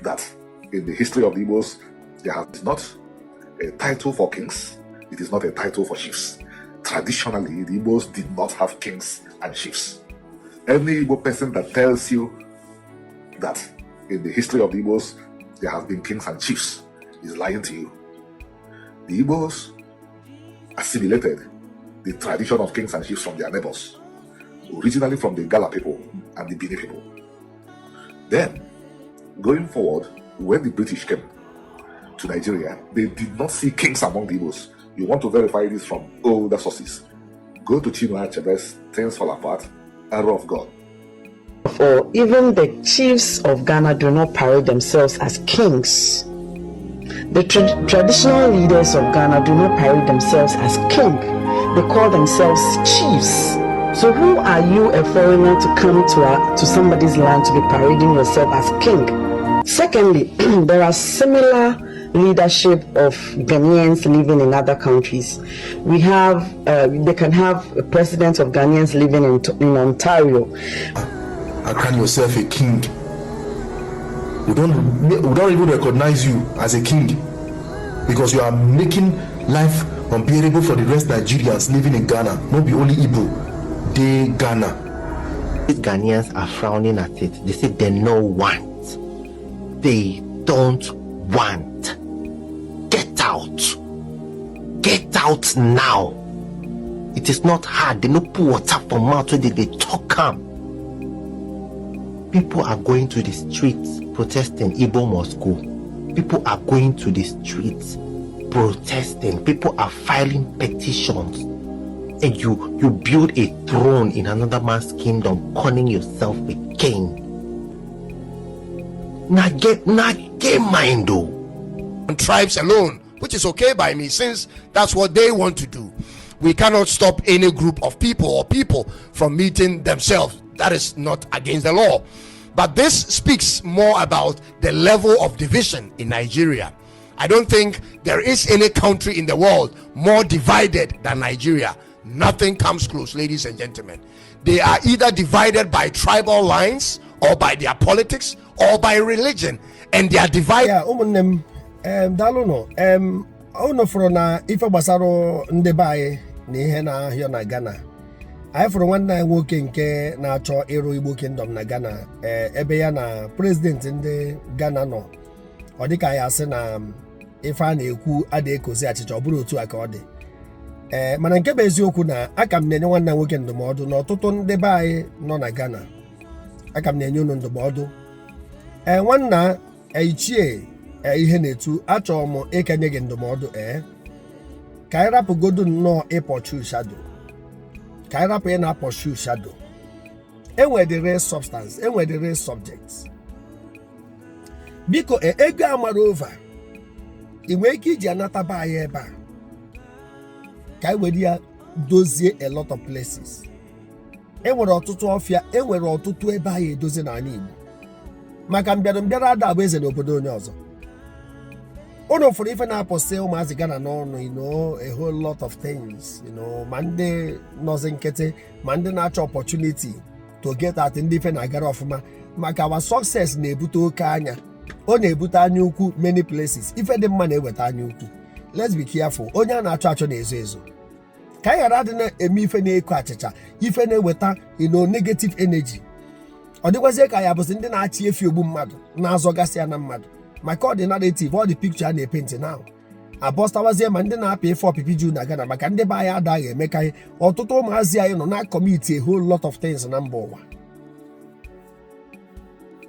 That in the history of the Igbos, there has not a title for kings, it is not a title for chiefs. Traditionally, the Igbos did not have kings and chiefs. Any Igbo person that tells you that in the history of the Igbos there have been kings and chiefs is lying to you. The Igbos assimilated the tradition of kings and chiefs from their neighbors, originally from the Gala people and the Bini people. Then, going forward, when the British came to Nigeria, they did not see kings among the Igbos. You want to verify this from older sources. Go to Chinua Achebe's Things Fall Apart, Arrow of God. For even the chiefs of Ghana do not parade themselves as kings. The traditional leaders of Ghana do not parade themselves as king. They call themselves chiefs. So who are you, a foreigner, to come to somebody's land to be parading yourself as king? Secondly, there are similar leadership of Ghanaians living in other countries. We have, they can have a president of Ghanaians living in Ontario. How can yourself a king? We don't even recognize you as a king because you are making life unbearable for the rest Nigerians living in Ghana. Not be only Igbo, dey Ghana. These Ghanaians are frowning at it. They say they no want. They don't want. Get out. Get out now. It is not hard. They no put water for mouth so they talk calm. People are going to the streets protesting Igbo must go. People are going to the streets protesting. People are filing petitions. And you build a throne in another man's kingdom, calling yourself a king. Now get mind though. Tribes alone, which is okay by me since that's what they want to do. We cannot stop any group of people or people from meeting themselves. That is not against the law. But this speaks more about the level of division in Nigeria. I don't think there is any country in the world more divided than Nigeria. Nothing comes close, ladies and gentlemen. They are either divided by tribal lines or by their politics or by religion, and they are divided. Ya, ụmụnne m, daalụnụ. Unu fụrụ na ife gbasara ndị be anyị na ihe na-ahịọ na Ghana. Anyị fụrụ nwanne anyị nwoke nke na-achọ ịrụ Igbo Kingdom na Ghana, ee, ebe ya na president ndị Ghana nọ. Ọ dịka ya asị na ife a na-ekwu adịghị ekozi achịcha. Ọ bụrụ otu a ka ọ dị, ee, mana nke bụ eziokwu na aka m na-enye nwanne m nwoke ndụmọdụ na ọtụtụ ndị be anyị nọ na Ghana, aka m na-enye unu ndụmọdụ. Ee, nwanna ichie, ihe na-etu achọrọ m ịkenye gị ndụmọdụ, ee, ka anyị rapụgodu nnọọ ịpursue shadow, ka anyị rapụ ị na-apursue shadow. Enwere the real substance, enwere the real subject. Biko, ego amara over ị nwere ike iji anata be anyị ebe a ka anyị were ya dozie a lot of places. Enwere ọtụtụ ọfịa, enwere ọtụtụ ebe anyị edozi n'ala Igbo, maka mbịara mbịara ada abụ eze n'obodo onye ọzọ. Unu fụrụ ife na-apụsị ụmụazị Ghana n'ọnụ, a whole lot of things, ma ndị nọzi nkịtị, ma ndị na-achọ opportunity to get at ndị ife na-agara ọfụma, maka our success na-ebute oke anya, ọ na-ebute anya ukwu. Many places ife dị mma na-eweta anya ukwu. Let's be careful. Onye a na-achọ achọ na-ezo ezo. Ka anyị ghara adị na-eme ife na-eko achịcha, ife na-eweta negative energy. Ọ dịkwazie ka ya bụzi ndị na-achị efi ogbu mmadụ na-azọgasị ya na mmadụ, maka ọ dị narrative, ọ dị picture a na-epaint now. Abọstawazie ma ndị na-apị ife ọpịpị juu na Ghana, maka ndị be anyị adaghị emekarị. Ọtụtụ ụmụazị anyị nọ na-acommit a whole lot of things na mba ụwa.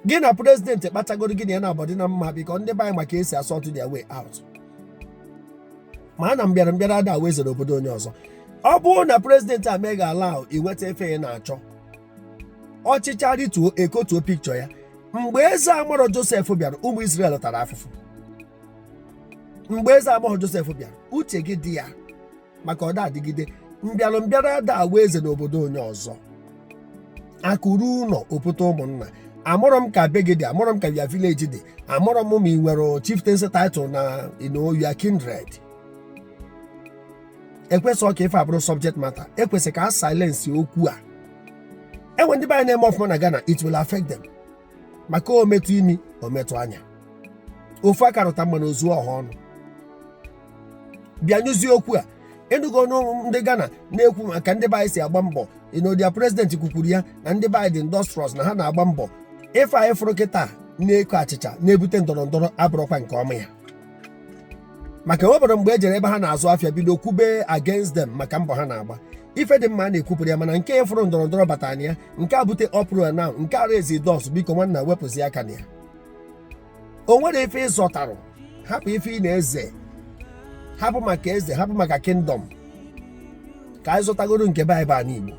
Gị na president kpachagoro, gị na ya na-abọdị na mma, biko, ndị be anyị, maka esi asort their way out. Ma a na mbịara mbịara ada wezere obodo onye ọzọ. Ọ bụrụ na president amega ala iweta efe ya na-achọ ọchịcha, rituo ekotuo pikchọ ya. Mgbe eze amarọ Josef bịara, ụmụ Israel tara afụfụ. Mgbe eze amarọ Josef bịara, uche gị dị ya, maka ọ da adịgide. Mbịalụ mbịara ada awa eze n'obodo onye ọzọ. Akụrụ ụlọ opụta ụmụnna. Amụrọ m ka be gị dị, amụrọ m ka ya village dị, amụrọ m ma ị nwere chieftaincy title na your kindred. Ekwesịghị ka ife abụrụ subject matter. Ekwesịrị ka a silence okwu a. Enwe ndị be anyị na-eme ọfụma na Ghana, it will affect them, maka o metụ imi, o metụ anya. Ofu aka rụta mmanụ ozuo ọha ọnụ. Bịa nyụzie okwu a. Ịnụgo ọnụ ndị Ghana na-ekwu maka ndị be anyị si agba mbọ. Inodia president kwukwuru ya na ndị be anyị dị industrious, na ha na-agba mbọ. Ife anyị fụrụ kịta na-eko achịcha na-ebute ndọrọ ndọrọ abụrụkwa nke ọma ya, maka enwebara mgbe e jere ebe ha na-azụ afịa bido kwube against them maka mbọ ha na-agba. Ife dị mma a na-ekwupụrụ ya, mana nke fụrụ ndọrọ ndọrọ batara na ya, nke a bute uproar now, nke a raise dust. Biko nwanna, wepụzi aka na ya. O nwere ife ịzọtarụ, hapụ ife ị na-eze, hapụ maka eze, hapụ maka kingdom, ka anyị zụtagoro nke be anyị bụ ala Igbo.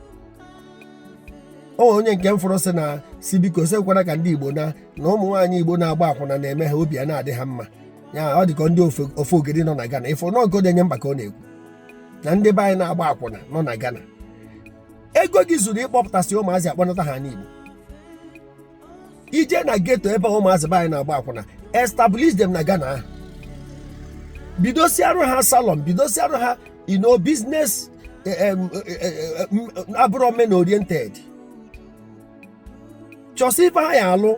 O nwere onye nke m fụrụ sị na si biko sekwana ka ndị Igbo na ụmụ nwaanyị Igbo na-agba akwụna na-eme ha obi a na-adị ha mma. Ya ọ dị ka ndị ofe ogiri nọ na Ghana. Ifo nọ nke na-enye mba ka ọ na-ekwu na ndị be anyị na-agba akwụna nọ na Ghana. Ego gị zuru ịkpọpụtasị ụmụazị akpọnata ha n'Igbo ije na ghetto ebe ụmụazị be anyị na-agba akwụna. Establish them na Ghana ahụ, bidosiarụ ha salon, bidosiarụ ha business abụrọ men oriented. Chọsị ife ha ya alụ.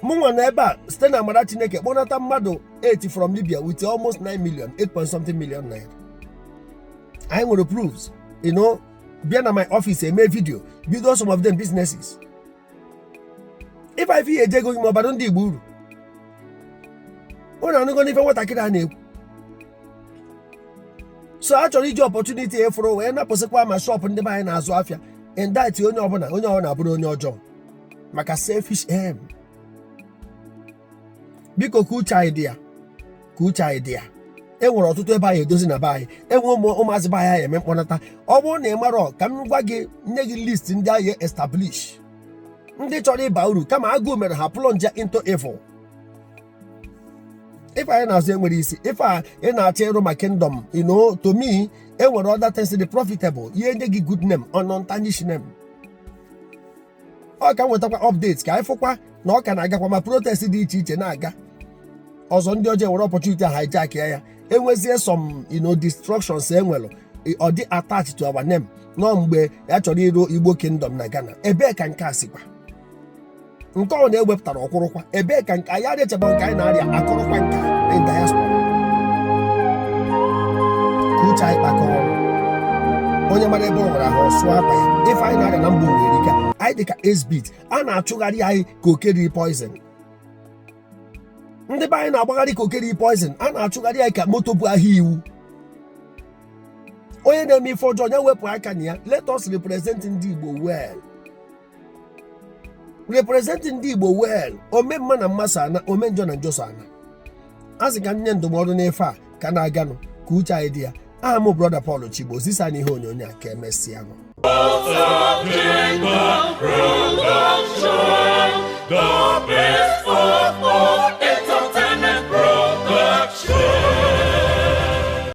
Mụnwa na ebe a, site na amara Chineke, kpọnata mmadụ 8 from Libya with almost 9 million, 8 point something million naira. Anyị nwere proofs. Bịa na my office eme video, bido some of them businesses. Ife ife ihe eji ego gị ma ọbara ndị Igbo uru. Ụnụ anụgo n'ife nwatakịrị a na-ekwu. So a chọrọ iji opportunity efuru wee napụsịkwa ma shop ndị be anyị na-azụ afịa, indict onye ọbụla, onye ọbụla abụrụ onye ọjọọ maka selfish aim. Biko, ka uche anyị dị ya, ka uche anyị dị ya. E nwere ọtụtụ ebe anyị edozi na be anyị, enwe ụmụazị be anyị anyị eme mkpọnata. Ọ bụrụ na ị marọ, ka m gwa gị, nye gị list ndị anyị establish, ndị chọrọ ịba uru, kama agụụ mere ha plunge into evil. Ife anyị na-azụ enwere isi. Ife a ị na-achọ ịrụ ma kingdom, to me, enwere other things dị profitable, ihe nye gị good name, untarnished name. Ọ ka nwetakwa update, ka anyị fụkwa na ọ ka na-agakwa, ma protest dị iche iche na-aga ọzọ. Ndị ọjọọ nwere opportunity a hijack ya, enwezie some destructions enwere, ọ dị attached to our name nọ mgbe ya chọrọ ịrụ Igbo kingdom na Ghana. Ebee ka nke a sikwa? Nke ọ na-ewepụtara ọkwụrụkwa, ebee ka nke anyị adịcheba nke anyị na-arịa akụrụkwa nke a in diaspora? Ka uche anyị kpakọọ ọnụ. Onye mara ebe ọ nwere ahụ, ọsụọ akwa ya. Ife anyị na-arịa na mba ụwa erika. Anyị dị ka exhibit a na-achụgharị anyị ka oke riri poison. Ndị be anyị na-agbagharị ka oke riri poison, a na-achụgharị anyị ka moto bụ ahịa iwu. Onye na-eme ife ọjọọ ya wepụ aka na ya. Let us represent ndị Igbo well, represent ndị Igbo well. Ome mma na mma so ana, ome njọ na njọ so ana. A sị ka nye ndụmọdụ n'efe a ka na-aganụ, ka uche anyị dị ya. Aha m, brother Paul Chigbo. Zisa n'ihe onyonyo a. Ka emesịa nụ.